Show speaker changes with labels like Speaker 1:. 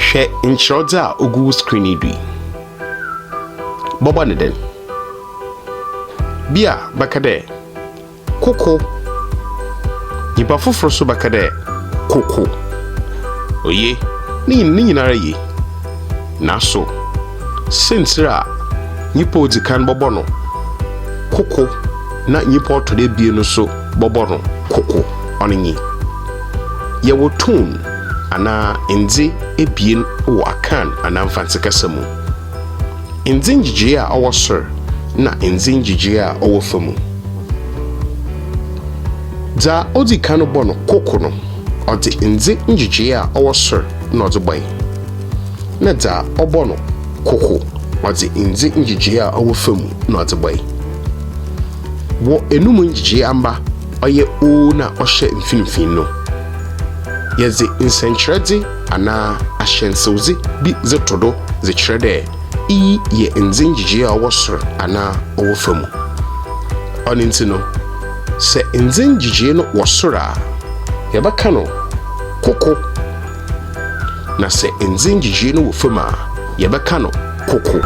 Speaker 1: Hwɛ nkyerɛwdze a ogu wo screen yi do yi. Bɔbɔ no dɛn? Bi a bɛka dɛ koko. Nyimpa fofor so bɛka dɛ koko. Oye, ne ne nyinara ye. Naaso, siantsir a nyimpa a odzi kan bɔbɔ no koko na nyimpa a ɔtɔ do ebien no so bɔbɔ no koko, ɔno nye, yɛwɔ tone anaa ndze ebien wɔ Akan anaa Mfantse kasa mu. Ndze ngyegyee a ɔwɔ sor na ndze ngyegyee a ɔwɔ famu. Dza odzi kan bɔ no koko no, ɔdze ndze ngyegyee a ɔwɔ sor na ɔdze bɔe, na dza ɔbɔ no koko, ɔdze ndze ngyegyee a ɔwɔ famu na ɔdze bɔe. Wɔ enum ngyegyee amba ɔyɛ O no a ɔhyɛ mfinimfin no, yɛdze nsɛnkyerɛdze anaa ahyɛnsewdze bi dze to do dze kyerɛ dɛ iyi yɛ ndze ngyegyee a ɔwɔ sor anaa ɔwɔ famu. Ɔno ntsi no, sɛ ndze ngyegyee no wɔ sor a, yɛbɛka no koko, na sɛ ndze ngyegyee no wɔ famu a, yɛbɛka no koko.